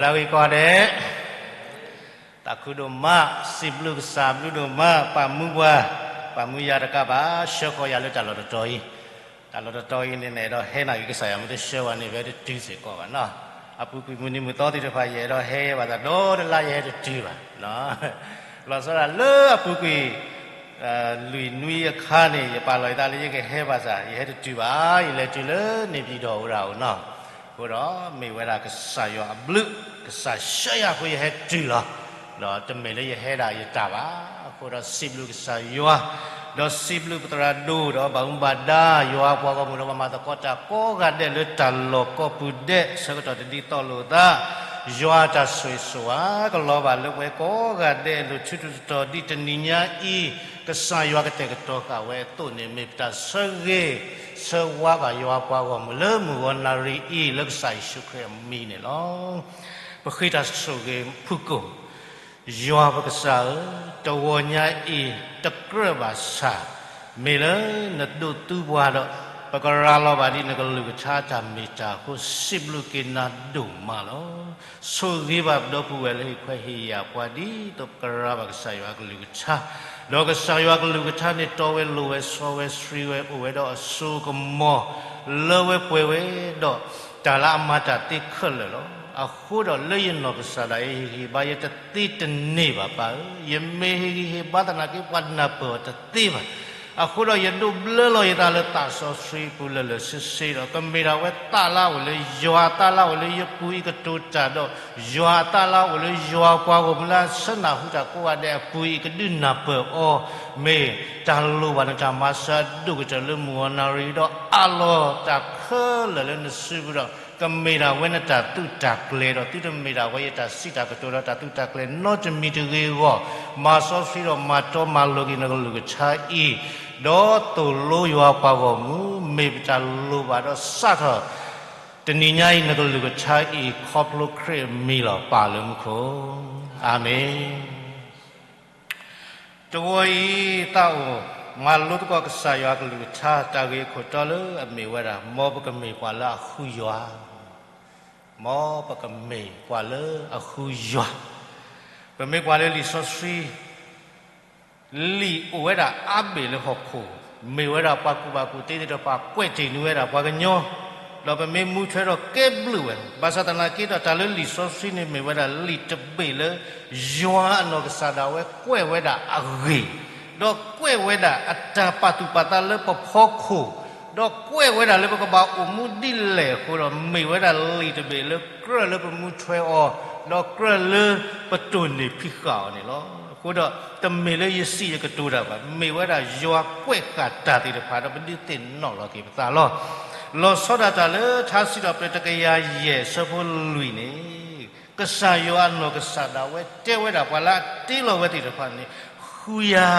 လၢဂ့ၤကိးဂၤဒဲး, သးခုဒိၣ်မး, စံးဘျုးကစၢ်ဘျုးဒိၣ်မး, ပာ်မူပှၤ, ပာ်မူယၤတကးဘၣ်, ဆှၢဃီၤယၤလၢတၢ်လီၢ်တတီၤအံၤ, တၢ်လီၢ်တတီၤအံၤန့ၣ် နအဲၣ်ဒိးဟဲနၤဂ့ၤကစၢ်ယွၤမ့ၢ်တဆှၢဝဲန့ၣ် ပတတုၤစ့ၢ်ကီးဘၣ်နီၤ, အပူၤကွံာ်မုၢ်နံၤမုၢ်သီသ့ၣ်တဖၣ် ယအဲၣ်ဒိးဟဲဘၣ်သးဒီတလါယဟဲတတုၤဘၣ် လီၤဆီဒၣ်လၢအပူၤကွံာ် လွံၢ်နွံအခါန့ၣ် ယပာ်လီၤယသးလၢယကဟဲဘၣ်ဆၣ် ယဟဲတတုၤဘၣ်, ယလဲၤတုၤလၢန့ၣ်ပၠံၣ်တီၣ်ဝဲဒၣ်အိၣ်နီၤ, အဃိဒီးမ့ၢ်ဝဲဒၣ်ကစၢ်ယွၤအဘျုး, ကစၢ်ဆှၢယၤအဃိယဟဲတုၤလီၤ, ဒီးတမ့ၢ်လၢယဟဲဒၣ်ယတၢ်ဘၣ်, အဃိဒီးစံးဘျုးကစၢ်ယွၤ, ဒီးစံးဘျုးပသရၣ်ဒိၣ်ဒီးဘၣ်မူဘၣ်ဒါ ယွၤအပှၤဂီၢ်မုၢ်ဒီးပှၤမၤသကိးတၢ်ကိးဂၤဒဲးလၢတၢ်လီၢ်ကိးပူၤဒဲး ဆၢကတီၢ်တဒ်သိးလိာ်သး ယွၤအတၢ်ဆိၣ်ဂ့ၤဆိၣ်ဝါ ကလီၤဘၣ်လၢပှဲၤကိးဂၤဒဲးအလိၤဆူတတီၤဒ်တနံၤညါအံၤ ကစၢ်ယွၤကတဲာ်ကတီၤဃာ်ဝဲအသိးန့ၣ် မ့ၢ်ပတၢ်ဆၢဂ့ၤဆၢဝါဘၣ်ယွၤအပှၤဂီၢ်မုၢ်လၢမုၢ်ဂီၤနၣ်ရံၣ်အံၤ လၢကစၢ်ယ့ၣ်ၡူးခရံာ်အမံၤန့ၣ်လီၤ. ပဃ့တၢ်ဆိၣ်ဂ့ၤဖုၣ်ကိာ် ယွၤပကစၢ်ဧၢ, တဂီၤညါအံၤတကြၢးဘၣ်ဆၣ်, မ့ၢ်လၢနဒိးသူပှၤဒီး ပကရၤလီၤဘၣ်ဒ်နကလုၢ်ကထါအတၢ်မ့ၢ်တၢ်အဃိ စံးဘျုးက့ၤနၤဒိၣ်မးလီၤ. ဆိၣ်ဂ့ၤဘၣ်ပဒီပုၢ်ဝဲၢ်လၢဟ့ၣ်ခွဲးဟ့ၣ်ယာ်ပှၤ ဒ်သိးပကရၤဘၣ်ကစၢ်ယွၤအကလုၢ်ကထါ, ဒီးကစၢ်ယွၤအကလုၢ်ကထါန့ၣ် တီဝဲလိၤဝဲ စီဝဲဆှံဝဲ အိၣ်ဝဲဒီးအစိကမီၤ လၢဝဲပှဲၤဝဲဒီး တၢ်လၢအမၤတၢ်သ့ခဲလၢာ်လီၤ. အဃိဒီးလၢယနီၢ်ကစၢ်ဒၣ်အံၤ ဟ့ၣ်ဂံၢ်ဟ့ၣ်ဘါယတသ့တန့ၢ်ဘၣ် ပၢ်ဧၢ, ယမ့ၢ်ဟ့ၣ်ဂံၢ်ဟ့ၣ်ဘါသနာ်က့ ပှၤနၢ်ပၢၢ်အီၤတသ့ဘၣ်. အဃိဒီးယဒိးဘျၢလီၤယသးလၢသးစီဆှံအပူၤလၢာ်လၢာ်ဆ့ဆ့ဒီး ကမ့ၢ်ဒၣ်ဝဲသးလၢအအိၣ်လၢယွၤ, သးလၢအအိၣ်လၢယပူၤအံၤကတိၤတၢ်ဒီး ယွၤအသးလၢအအိၣ်လၢယွၤအပှၤဂီၢ်မုၢ်လၢအဆၢနၢ်ဟူတၢ်ကိးဂၤဒဲးအပူၤအံၤ ကဒုးနၢ်ပၢၢ်အီၤ, မ့ၢ်တၢ်လိၣ်ဘၣ်နတၢ်မၤစၢၤအဒိၣ်ကတၢၢ်လၢမုၢ်ဂီၤနၣ်ရံၣ်ဒီး အးလီၤတၢ်ခဲလၢာ်လၢနစုပူၤဒီး ကမ့ၢ်ဒၣ်ဝဲနတၢ်သုးတၢ်ကျဲၤဒီး သုတမ့ၢ်ဒၣ်ဝဲယတၢ်စံးတၢ်ကတိၤဒီးတၢ်သုးတၢ်ကျဲၤနီတမံၤတဂ့ၤအဂီၢ်, မၤစီဆှံဒီးမၤတီမၤလိၤက့ၤနကလုၢ်ကထါအံၤ, ဒီးသိၣ်လိယွၤအပှၤဂီၢ်မုၢ် မ့ၢ်ပတၢ်လိၣ်ဘၣ်ဒီးစးထီၣ် တနံၤညါအံၤ နကလုၢ်ကထါအံၤ ခီဖျိခရံာ်အမံၤလီၤ ပၢ်လၢမူခိၣ်, အၤမ့ၣ်. တဝီအံၤ သးအိၣ်မၤလိသကိးကစၢ်ယွၤကလုၢ်ကထါ တၢ်ဂ့ၢ်အခိၣ်တီလၢအမ့ၢ်ဝဲဒၣ် မ်ပကမ့ၢ်ပှၤလၢအဃုယွၤ, မ်ပကမ့ၢ်ပှၤလၢအဃုယွၤ, ပမ့ၢ်ကွၢ်လၢလံာ်စီဆှံ လံာ်အိၣ်ဝဲဒၣ်အါဘ့ၣ်လၢဟီၣ်ခိၣ်, မ့ၢ်ဝဲဒၣ်ပှၤကူၣ်ဘၣ်ကူၣ်သ့သ့ၣ်တဖၣ်ကွဲးတ့ၢ်န့ၢ်ဝဲဒၣ်ပှၤကညီ, ဒီးပမ့ၢ်မူထွဲဒီးကဲဘျုးဝဲ, ဘၣ်ဆၣ်သနာ်က့ဒီး တၢ်လၢလံာ်စီဆှံန့ၣ်မ့ၢ်ဝဲဒၣ်လံာ်တဘ့ၣ်လၢ ယွၤအနီၢ်ကစၢ်ဒၣ်ဝဲကွဲးဝဲဒၣ်အဂ့ၢ်, ဒီးကွဲးဝဲဒၣ်အတၢ်ပာ်သူၣ်ပာ်သးလၢပဖီခိၣ်, ဒီးကွဲးဝဲဒၣ်လၢပကဘၣ်အိၣ်မူဒ်လဲၣ်အဃိဒီး မ့ၢ်ဝဲဒၣ်လံာ်တဘ့ၣ်လၢကြၢးလၢပမူထွဲအီၤ, ဒီးကြၢးလၢပတိၢ်န့ၢ်ဖံးဃာ်အီၤန့ၣ်လီၤ. အဃိဒီး တမ့ၢ်လၢယစံးယကတိၤတၢ်ဘၣ်, မ့ၢ်ဝဲဒၣ်ယွၤကွဲးဃာ်တၢ်သ့ၣ်တဖၣ်ဒီး ပဒုးသ့ၣ်နီၣ်လီၤက့ၤပသးလီၤ. လီၤဆီဒၣ်တၢ်လၢထါစံးထီၣ်ပတြၢၤတကယၤယဲၢ်အဆၢဖိလွံၢ်န့ၣ်, ကစၢ်ယွၤအနီၢ်ကစၢ်ဒၣ်ဝဲတဲဝဲဒၣ်ပှၤလၢအတ့လီၤဝဲသ့ၣ်တဖၣ်န့ၣ်, ဃုယၤ,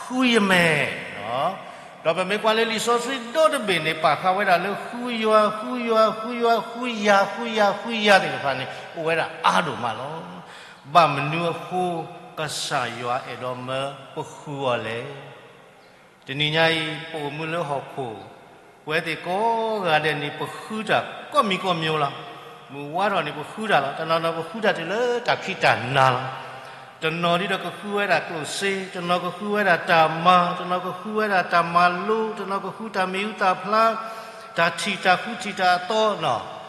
ဃုယမဲာ် ဒီးပမ့ၢ်ကွၢ်လၢလံာ်စီဆှံဒီတဘ့ၣ်န့ၣ် ပာ်ဃာ်ဝဲဒၣ်လၢဃုယွၤ, ဃုယွၤ, ဃုယွၤ, ဃုယၤ, ဃုယၤ, ဃုယၤသ့ၣ်တဖၣ်န့ၣ် အိၣ်ဝဲဒၣ်အါဒိၣ်မးလီၤ. ဘၣ်မနုၤအဃိ ကစၢ်ယွၤအဲၣ်ဒိးမၢပဃုအီၤလဲၣ်. တနံၤညါအံၤ ပအိၣ်မူလၢဟီၣ်ခိၣ်, ပဝဲသ့ၣ်ကိးဂၤဒဲးန့ၣ် ပဃုတၢ်ကိးမံၤကိးမံၤလီၤ. မုၢ်ဝါထီၣ်န့ၣ် ပဃုတၢ်လီၤ. တနီၤနီၤပဃုတၢ်တုၤလၢတၢ်ခံးတၢ်နၤလီၤ. တနီၤဒ်ဒီးကဃုဝဲဒၣ်ကျိၣ်စ့, တနီၤကဃုဝဲဒၣ်တၢ်မၤ, တနီၤကဃုဝဲဒၣ်တၢ်မၤလိ, တနီၤကဃုတၢ်မ့ၢ်အူသၣ်ဖျါ, တၢ်ထံၣ်တၢ်ဃုထံၣ်တၢ်အသီနီၤ.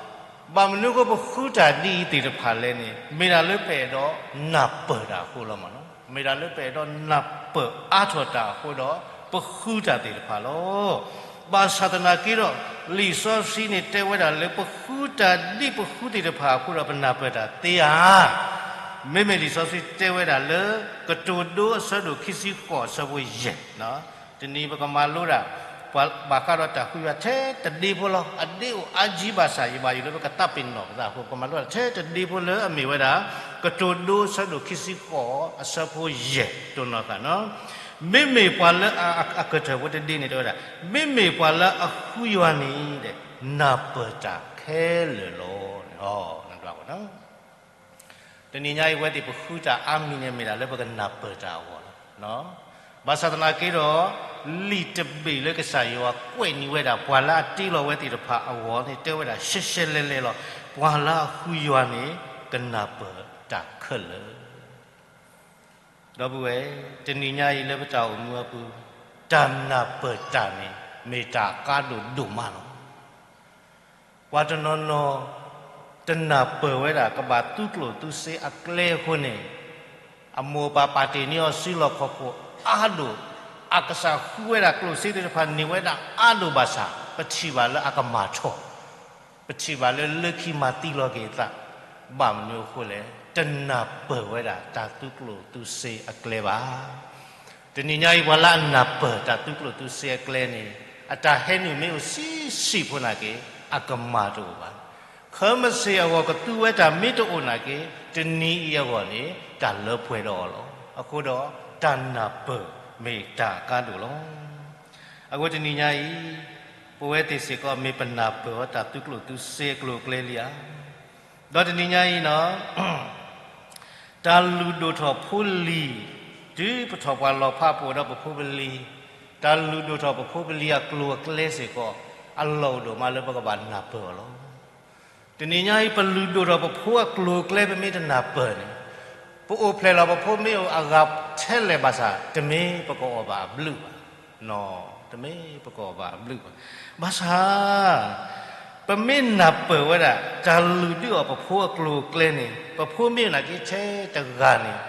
ဘၣ်မနုၤအဃိပဃုတၢ်ဒ်အံၤသ့ၣ်တဖၣ်လဲၣ်န့ၣ်, မ့ၢ်ဒၣ်လၢပအဲၣ်ဒိးနၢ်ပၢၢ်တၢ်အဃိလီၤမးနီၤ. မ့ၢ်ဒၣ်လၢပအဲၣ်ဒိးနၢ်ပၢၢ်အါထီၣ်တၢ်အဃိဒီး ပဃုတၢ်သ့ၣ်တဖၣ်လီၤ. ဘၣ်ဆၣ်သနာ်က့ဒီး လံာ်စီဆှံန့ၣ်တဲဝဲဒၣ်လၢ ပဃုတၢ်ဒ်ပဃုသ့ၣ်တဖၣ်အဃိဒီး ပနၢ်ပၢၢ်တၢ်သ့ဧါ. မ့မ့ၢ်လံာ်စီဆှံတဲဝဲဒၣ်လၢ ကတိၤဒိအဆၢဒိၣ်ခံဆံဃိးအဆၢဖိယဲၢ် တနံၤပကမၤလိဒၣ် ပှၤဘၣ်ဃးဒီးတၢ်ဃုယွၤထဲတဒ့ဖိလီၤ. အဒ့အိၣ်အါကံဘၣ်ဆၣ် ယဘၣ်ယိၣ်လၢပကသးပ့ၤနီၣ်ပသးအဃိ ပကမၤလိဒၣ်ထဲတဒ့ဖိလၢအမ့ၢ်ဝဲဒၣ် ကတိၤဒိအဆၢဒိၣ်ခံဆံဃိးအဆၢဖိယဲၢ် တိၢ်နီၣ်ဃာ်နီၤ. မ့မ့ၢ်ပှၤလၢအကတၢၢ်ဖိတဒ့န့ၣ်တဲဝဲဒၣ်, မ့မ့ၢ်ပှၤလၢအဃုယွၤန့ၣ် နၢ်ပၢၢ်တၢ်ခဲလၢာ်လီၤ. တနံၤညါအံၤ အဝဲသ့ၣ်ပဃုတၢ်အါမံၤန့ၣ် မ့ၢ်ဒၣ်လၢပကနၢ်ပၢၢ်တၢ်အဂီၢ်လီၤ. ဘၣ်ဆၣ်သနာ်က့ဒီး လံာ်တဘ့ၣ်လၢကစၢ်ယွၤကွဲးန့ၢ်ဝဲဒၣ် ပှၤလၢအတ့လီၤဝဲသ့ၣ်တဖၣ်အဂီၢ်န့ၣ် တဲဝဲဒၣ်ရှဲရှဲလဲလဲလီၤ. ပှၤလၢအဃုယွၤန့ၣ် ကနၢ်ပၢၢ်တၢ်ခဲလၢာ်. ဒီပုၢ်ဝဲၢ်, တနံၤညါအံၤလၢပတၢ်အိၣ်မူအပူၤ, တၢ်နၢ်ပၢၢ်တၢ်န့ၣ် မ့ၢ်တၢ်အကါဒိၣ်ဒိၣ်မးလီၤ. ပှၤတနီၤနီၤ တနၢ်ပၢၢ်ဝဲဒၣ် ကဘၣ်သူကျိၣ်သူစ့အကျဲအဃိန့ၣ်, အမိၢ်အပၢ်ပာ်တ့ၢ်န့ၢ်အီၤစုလီၢ်ခီၣ်ခိၣ်အါဒိၣ်, အကစၢ်ဃုဝဲဒၣ်ကျိၣ်စ့သ့ၣ်တဖၣ်န့ၢ်ဝဲဒၣ်အါဒိၣ်ဘၣ်ဆၣ်, ပထံၣ်ဘၣ်လၢအကမၤထီၣ်, ပထံၣ်ဘၣ်လၢလၢခံမၤသံလီၤက့ၤအသး, ဘၣ်မနုၤအဃိလဲၣ်, တနၢ်ပၢၢ်ဝဲဒၣ်တၢ်သူကျိၣ်သူစ့အကျဲဘၣ်. တနံၤညါအံၤ ပှၤလၢအနၢ်ပၢၢ်တၢ်သူကျိၣ်သူစ့အကျဲန့ၣ်, အတၢ်ဟဲနုာ်မ့ၢ်အိၣ်ဆံးဆံးဖိနာ်က့, အကမၤတအိၣ်ဘၣ်. ခၢမုၢ်ဆ့ၣ်အဂီၢ်ကသူဝဲတၢ်မ့ၢ်တအိၣ်နာ်က့, တနံၤအံၤအဂီၢ်န့ၣ် တၢ်လၢပှဲၤဒီးအီၤလီၤ. အဃိဒီး တၢ်နၢ်ပၢၢ်မ့ၢ်တၢ်အကါဒိၣ်လီၤ. အဃိတနံၤညါအံၤ, ပဝဲသ့ၣ်စ့ၢ်ကီးမ့ၢ်ပနၢ်ပၢၢ်ဝဲတၢ်သူကျိၣ်သူစ့အကျိၤအကျဲလံဧါ. ဒီးတနံၤညါအံၤနီၤ, တၢ်လုၢ်ဒိၣ်ထီၣ်ဖိလံၤ, တုၤပထီၣ်ပှၤလီၤဖးပအိၣ်ဒီးပဖိပလံၤ, တၢ်လုၢ်ဒိၣ်ထီၣ်ပဖိပလံၤအကျိၤအကျဲစ့ၢ်ကီး, အလီၢ်အိၣ်ဒိၣ်မးလၢပကဘၣ်နၢ်ပၢၢ်အီၤလီၤ. တနံၤညါအံၤ ပလုၢ်ဒိၣ်ထီၣ်ပဖိအကျိၤအကျဲ ပမ့ၢ်တနၢ်ပၢၢ်န့ၣ်, ပအိၣ်ဖျဲၣ်လီၤပဖိမ့ၢ်အိၣ်အဂၤထဲလဲၣ်ဘၣ်ဆၣ်, တမ့ၢ်ပကအီၣ်ဘၣ်အဘျုးဘၣ်. တမ့ၢ်ပကအီၣ်ဘၣ်အဘျုးဘၣ်. ဘၣ်ဆၣ် ပမ့ၢ်နၢ်ပၢၢ်ဝဲဒၣ် တၢ်လုၢ်ဒုးအီၣ်ပဖိအကျိၤအကျဲန့ၣ်, ပဖိမ့ၢ်အိၣ်နာ်က့ထဲတဂၤန့ၣ်,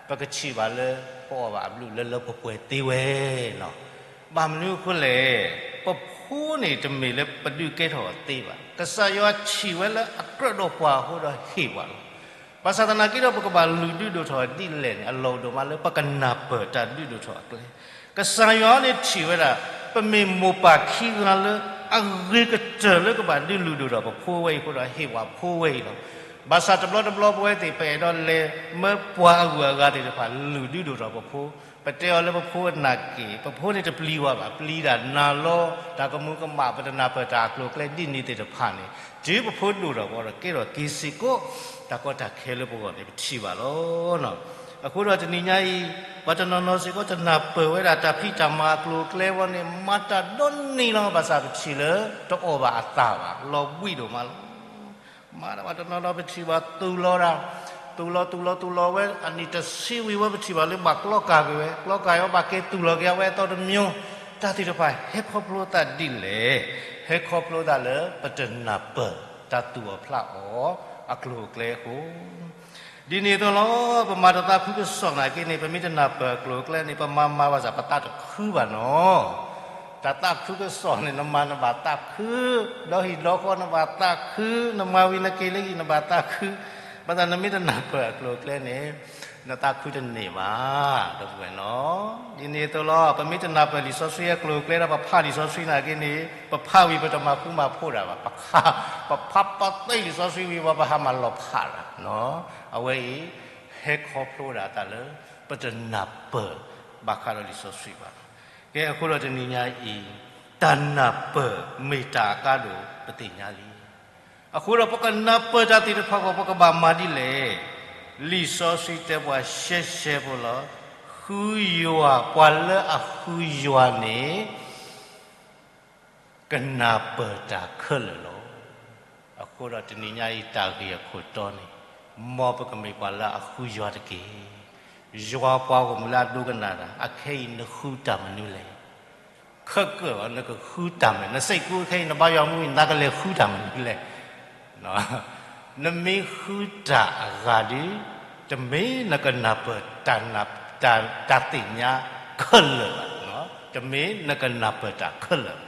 ပကထံၣ်ဘၣ်လၢ ပအီၣ်ဘၣ်အဘျုးလၢလၢပှဲၤပှဲၤသ့ဝဲလီၤ. ဘၣ်မနုၤအဃိလဲၣ်, ပဖိန့ၣ်တမ့ၢ်လၢပဒုးကဲထီၣ်အီၤသ့ဘၣ်. ကစၢ်ယွၤထံၣ်ဝဲလၢအကြၢးဒီးပှၤအဃိဒီးဟ့ၣ်ပှၤလီၤ. ဘၣ်ဆၣ်သနာ်က့ဒီး ပကဘၣ်လုၢ်ဒုးဒိၣ်ထီၣ်ဒ်လဲၣ်န့ၣ်, အလီၢ်အိၣ်ဒိၣ်မးလၢပကနၢ်ပၢၢ်တၢ်ဒုးဒိၣ်ထီၣ်အကျဲ. ကစၢ်ယွၤန့ၣ်ထံၣ်ဝဲဒၣ် ပမ့ၢ်မိၢ်ပၢ်ခံဂၤလၢ အဂ့ၤကတၢၢ်လၢကဘၣ်ဒုးလုၢ်ဒိၣ်ထီၣ်ပဖိဝဲအံၤအဃိဒီး ဟ့ၣ်ပှၤဖိဝဲအံၤလီၤ. ဘၣ်ဆၣ်တဘျီတဘျီပဝဲသ့ၣ် ပအဲၣ်ဒိးလဲၤမၢပှၤအဂုၤအဂၤသ့ၣ်တဖၣ်လုၢ်ဒုးဒိၣ်ထီၣ်ပဖိ, ပတဲအီၤလၢပဖိနာ်က့, ပဖိန့ၣ်တပျံၤဝဲဘၣ်, ပျံၤဒၣ်နၤလီၤ, တၢ်ကမူၤကမၣ်, ပတနၢ်ပၢၢ်တၢ်အကျိၤအကျဲဒ်န့ၣ်သ့ၣ်တဖၣ်န့ၣ်, တုၤပဖိဒိၣ်ထီၣ်ပှၤဒီးကဲထီၣ်က့ၤစ့ၢ်ကီး, တၢ်ကီတၢ်ခဲလၢပဂီၢ်န့ၣ် ပထံၣ်ဘၣ်လီၤ. အဃိဒီးတနံၤညါအံၤ, ပှၤတနီၤနီၤစ့ၢ်ကီးတနၢ်ပၢၢ်ဝဲဒၣ် တၢ်ဖံးတၢ်မၤအကျိၤအကျဲအဂီၢ်န့ၣ် မၤတၢ်ဒီနံၤလီၤ. ဘၣ်ဆၣ်ပထံၣ်လၢတအီၣ်ဘၣ်အသးဘၣ်, လီၤဘှံးဒိၣ်မးလီၤ. မၤဒၣ်ပှၤတနီၤနီၤပထံၣ်ဘၣ်သူၣ်လီၤဒၣ်, သူၣ်လီၤသူၣ်လီၤသူၣ်လီၤဝဲ အနံၣ်တဆံဝံၤဝဲ ပထံၣ်ဘၣ်လၢဘၣ်ကျီကၤက့ၤဝဲ, ကျီကၤအီၤဘၣ်က့ၤသူၣ်လီၤက့ၤအဝဲအသီတမံၤ, တၢ်သ့ၣ်တဖၣ်ဟဲခီဖျိသးဒ်လဲၣ်, ဟဲခီဖျိသးလၢပတနၢ်ပၢၢ်တၢ်သူၣ်အီၣ်ဖျးအီၣ်အကျိၤအကျဲအဃိ ဒ်န့ၣ်အသိးလီၤ. ပမၤတၢ်သးခုကစီၣ်နာ်က့န့ၣ် ပမ့ၢ်တနၢ်ပၢၢ်အကျိၤအကျဲန့ၣ် ပမၤမၤဘၣ်ဆၣ် ပသးတခုဘၣ်နီၤ. တၢ်သးခုကစီၣ်န့ၣ် နမၤနဘၣ်သးခု, ဒီဟံၣ်ဒီဃီနဘၣ်သးခု, နမၤဝံၤနက့ၤလၢဟံၣ်နဘၣ်သးခု, ဘၣ်ဆၣ်နမ့ၢ်တနၢ်ပၢၢ်အကျိၤအကျဲန့ၣ် နသးခုတန့ၢ်ဘၣ်, ဒီပုၢ်ဝဲၢ်နီၤ. ဒ်န့ၣ်အသိးလီၤ. ပမ့ၢ်တနၢ်ပၢၢ်လံာ်စီဆှံအကျိၤအကျဲဒီး ပဖးလံာ်စီဆှံနာ်က့န့ၣ် ပဖးဝံၤပတမၤဃူမၤဖိးဒၣ်ဘၣ်. ပဖးပသ့လံာ်စီဆှံဝံၤ ပှၤပဟးမၤလီၤဖးဒၣ်. အဝဲအံၤ ဟဲခီဖျိဒၣ်တၢ်လၢ ပတနၢ်ပၢၢ်ဘၣ်ဃးဒီးလံာ်စီဆှံဘၣ်. ကဲ အဃိဒီးတနံၤညါအံၤ တၢ်နၢ်ပၢၢ်မ့ၢ်တၢ်အကါဒိၣ်ပသ့ၣ်ညါလံ. အဃိဒီးပကနၢ်ပၢၢ်တၢ်သ့ၣ်တဖၣ်အဂီၢ် ပကဘၣ်မၤဒ်လဲၣ်. လံာ်စီဆှံတဲပှၤရှဲရှဲဖိလီၤ. ဃုယွၤ, ပှၤလၢအဃုယွၤန့ၣ် ကနၢ်ပၢၢ်တၢ်ခဲလၢာ်လီၤ. အဃိဒီးတနံၤညါအံၤတၢ်ဂ့ၢ်အခိၣ်တီန့ၣ်, မ်ပကမ့ၢ်ပှၤလၢအဃုယွၤတက့ၢ်. ယွၤပှၤဂီၢ်မုၢ်လၢအဒိကနၣ်တၢ်, အခဲအံၤနဃုတၢ်မနုၤလဲၣ်. ခဲကၢၢ်လီၤ နကဃုတၢ်မနုၤ, နစံးကူအခဲအံၤ နဘါယွၤမူအံၤ နကလဲၤဃုတၢ်မနုၤလဲၣ်. နမ့ၢ်ဃုတၢ်အဂၤဒီး တမ့ၢ်နကနၢ်ပၢၢ်တၢ်, တၢ်သ့ၣ်ညါခဲလၢာ်ဘၣ်, တမ့ၢ်နကနၢ်ပၢၢ်တၢ်ခဲလၢာ်,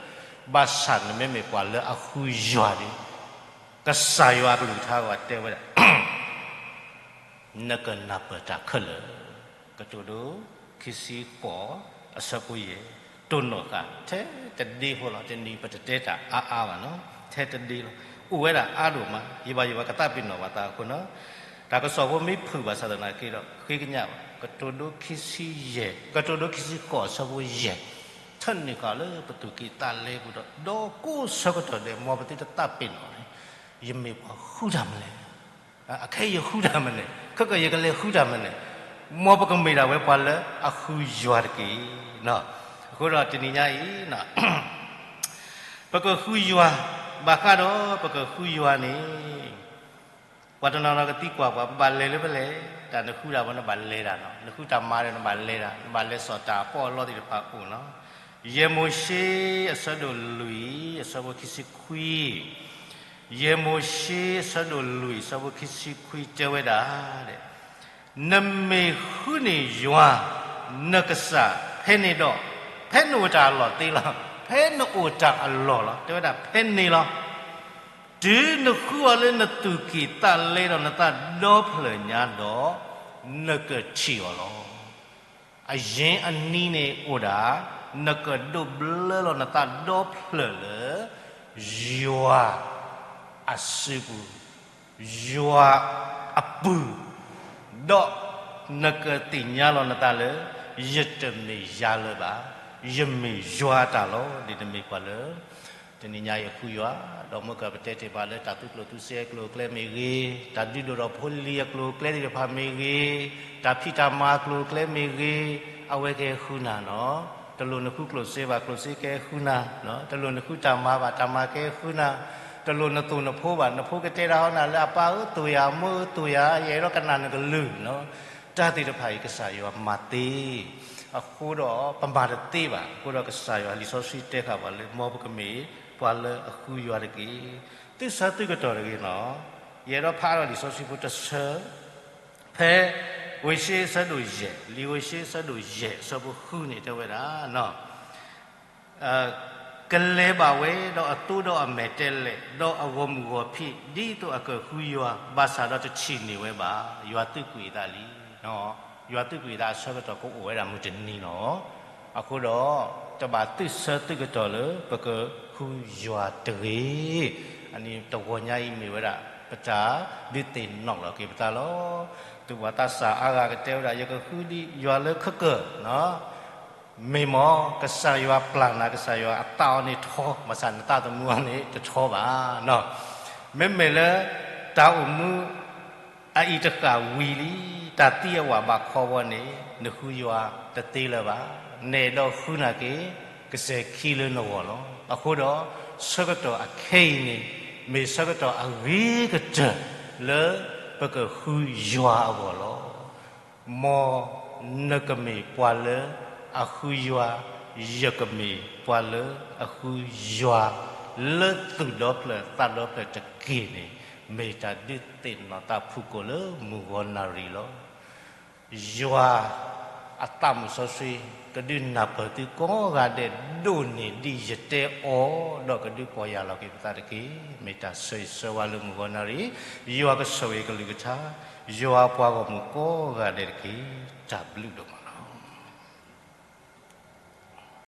ဘၣ်ဆၣ်နမ့မ့ၢ်ပှၤလၢအဃုယွၤဒီး ကစၢ်ယွၤအကလုၢ်ကထါအဂီၢ်တဲဝဲဒၣ် နကနၢ်ပၢၢ်တၢ်ခဲလၢာ်. ကတိၤဒိခံဆံဃိးအဆၢဖိယဲၢ်, တိၢ်နီၣ်ဃာ်ထဲတဒ့ဖိလီၤ. တနံၤပတတဲတၢ်အါအါဘၣ်နီၤ, ထဲတဒ့လီၤ. အိၣ်ဝဲဒၣ်အါဒိၣ်မး, ယဘၣ်ယဘၣ်ကသးပ့ၤနီၣ်ဘၣ်သးအဃိနီၤ, တၢ်ကစီၣ်ဖိမ့ၢ်ဖုၣ်ဘၣ်ဆၣ်သနာ်က့ဒီး ဃ့ကညးဘၣ်. ကတိၤဒိခံဆံယဲၢ်, ကတိၤဒိခံဆံဃိးအဆၢဖိယဲၢ်, ထၢနုာ်ဃာ်လၢပသူၣ်ကံၢ်သးလဲပူၤဒီး ဒီးကိးဆၢကတီၢ်ဒဲး မ်ပသုတသးပ့ၤနီၣ်န့ၣ်, ယမ့ၢ်ပှၤဃုတၢ်မနုၤလဲၣ်. အခဲအံၤယဃုတၢ်မနုၤလဲၣ်, ခဲကၢၢ်ယကလဲၤဃုတၢ်မနုၤလဲၣ်. မ်ပကမ့ၢ်ဒၣ်ဝဲပှၤလၢအဃုယွၤတက့ၢ်. အဃိဒီးတနံၤညါအံၤ ပကဃုယွၤ, ဘၣ်ဃးဒီးပကဃုယွၤန့ၣ် ပှၤတနီၤနီၤကသံကွၢ်ပှၤ ပဘၣ်လဲၤလၢဖဲလဲၣ်, တၢ်နဃုတၢ်ဘၣ် နဘၣ်လဲၤတၢ်နီၤ, နဃုတၢ်မၤဒီးနဘၣ်လဲၤတၢ်, နဘၣ်လဲၤစိာ်တၢ်အပီအလီသ့ၣ်တဖၣ်အိၣ်နီၤ. ယဲၢ်မိၤၡ့အဆၢဒိၣ်လွံၢ် အဆၢဖိခံဆံခွံ, ယဲၢ်မိၤၡ့အဆၢဒိၣ်လွံၢ် အဆၢဖိခံဆံခွံတဲဝဲဒၣ် နမ့ၢ်ဃုန့ၢ်ယွၤ နကစၢ်ဖဲန့ၣ်ဒီး, ဖဲနအိၣ်တၢ်အလီၢ်သ့လီၤ, ဖဲနအိၣ်တၢ်အလီၢ်လီၤ, တဲဝဲဒၣ်ဖဲန့ၣ်လီၤ. တုၤနဃုအီၤလၢနသူၣ်ကံၢ်သးလဲဒီးနသးဒီဖျၢၣ်ညါဒီး, နကထံၣ်အီၤလီၤ. အရ့အနံၤန့ၣ်အိၣ်ဒၣ်, နကဒိးဘျၢလီၤနသးဒီဖျၢၣ်လၢ ယွၤအစုပူၤ, ယွၤအပူၤ, ဒီးနကသ့ၣ်ညါလီၤနသးလၢ ယတမ့ၢ်ယၤလၢၤဘၣ်, ယမ့ၢ်ယွၤတၢ်လီၤ. ဒ်နမ့ၢ်ပှၤလၢ တနံၤညါအံၤအဃုယွၤ, ဒီးမ့ၢ်ကပတဲတ့ၢ်ဘၣ်လၢတၢ်သုးကျိၣ်သုးစ့ အကျိၤအကျဲမ့ၢ်ဂ့ၤ, တၢ်ဒုးဒိၣ်ထီၣ်ဖိလံၤအကျိၤအကျဲသ့ၣ်တဖၣ်မ့ၢ်ဂ့ၤ, တၢ်ဖံးတၢ်မၤအကျိၤအကျဲမ့ၢ်ဂ့ၤ, အဝဲကဟဲဃုနၤနီၤ. တလိၣ်နဃုကျိၣ်စ့ဘၣ်, ကျိၣ်စ့ကဟဲဃုနၤ, တလိၣ်နဃုတၢ်မၤဘၣ်, တၢ်မၤကဟဲဃုနၤ, တလိၣ်နသိၣ်နဖိဘၣ်, နဖိကတဲတၢ်ဟီနၤလၢ အပၢ်ဧၢ သိၣ်ယၤ, မိၢ်ဧၢ သိၣ်ယၤ, ယအဲၣ်ဒိးကနၣ်နကလုၢ်နီၤ. တၢ်သ့ၣ်တဖၣ်အံၤ ကစၢ်ယွၤမၤသ့, အဃိဒီးပမၤတသ့ဘၣ်. အဃိဒီးကစၢ်ယွၤလံာ်စီဆှံတဲဃာ်ပှၤလၢ မ်ပကမ့ၢ်ပှၤလၢအဃုယွၤတက့ၢ်. သုဆၢသုကတီၢ်တဂ့ၤနီၤ. ယအဲၣ်ဒိးဖးဒီးလံာ်စီဆှံဖိတဆၢ, ဖဲဝ့ၡ့အဆၢဒိၣ်ယဲၢ်, လံာ်ဝ့ၡ့အဆၢဒိၣ်ယဲၢ် အဆၢဖိဃုန့ၣ်တဲဝဲဒၣ် ကလဲၤဘၣ်ဝဲဒီးအသိဒီးအမဲာ်တဲလဲး, ဒီးအဂီၢ်မုၢ်ဂီၢ်ဖံး, ဒ်သိးအကဃုယွၤ, ဘၣ်ဆၣ်ဒီးတထံၣ်န့ၢ်ဝဲဘၣ်. ယွၤသူၣ်ကွံာ်အသးလံ. ယွၤသူၣ်ကွံာ်အသးအဆၢကတီၢ်ကအိၣ်ဝဲဒၣ်မုၢ်တနံၤလီၤ. အဃိဒီး တဘၣ်သုဆၢသုကတီၢ်လၢပကဃုယွၤတဂ့ၤ. အန့ၣ်တဂီၤညါအံၤမ့ၢ်ဝဲဒၣ် ပတၢ်ဒုးသ့ၣ်နီၣ်လီၤက့ၤပသးလီၤ. သုးပှၤသးစၢ်အါဂၤကတဲဝဲဒၣ် ယကဃုဒံးယွၤလၢခၢၣ်ကၢၢ် မ့ၢ်မ့ၢ် ကစၢ်ယွၤပျၢ်နၤ, ကစၢ်ယွၤအသးအီၤန့ၣ်ထီ, ဘၣ်ဆၣ်နသးသမူအီၤန့ၣ်တထီဘၣ်. မ့မ့ၢ်လၢ တၢ်အိၣ်မူအအံၤတဃၣ်ဝံၤလံ, တၢ်သံအဝၣ်ဘၣ်ခီဘီန့ၣ် နဃုယွၤတသ့လၢၤဘၣ်. နအဲၣ်ဒိးဃုနၤက့ၤ ကစဲၤခံလၢနဂီၢ်လီၤ. အဃိဒီး ဆၢကတီၢ်အခဲအံၤန့ၣ် မ့ၢ်ဆၢကတီၢ်အဂ့ၤကတၢၢ် လၢပကဃုယွၤအဂီၢ်လီၤ. မ်နကမ့ၢ်ပှၤလၢအဃုယွၤ, ယကမ့ၢ်ပှၤလၢအဃုယွၤ လၢသူၣ်ဒီဖျၢၣ်သးဒီဖျၢၣ်တက့ၢ်န့ၣ် မ့ၢ်တၢ်ဒုးသ့ၣ်နီၣ်သးဖုၣ်ကိာ်လၢမုၢ်ဂီၤနၣ်ရံၣ်လီၤ. ယွၤအသးမုၣ်စီဆှံ ကဒုးနၢ်ပၢၢ်သုကိးဂၤဒဲးဒိၣ်န့ၢ်ဒ်ယတဲအီၤ, ဒီးကဒုးပီၢ်ယၢ်လီၤက့ၤပသးတက့ၢ်. မ့ၢ်တၢ်ဆၢဂ့ၤဆၢဝါလၢမုၢ်ဂီၤနၣ်ရံၣ်, ယွၤကဆိၣ်ဂ့ၤကလုၢ်ကထါ, ယွၤပှၤဂီၢ်မုၢ်ကိးဂၤဒဲးတက့ၢ်. တၢ်ဘျုးဒိၣ်မး.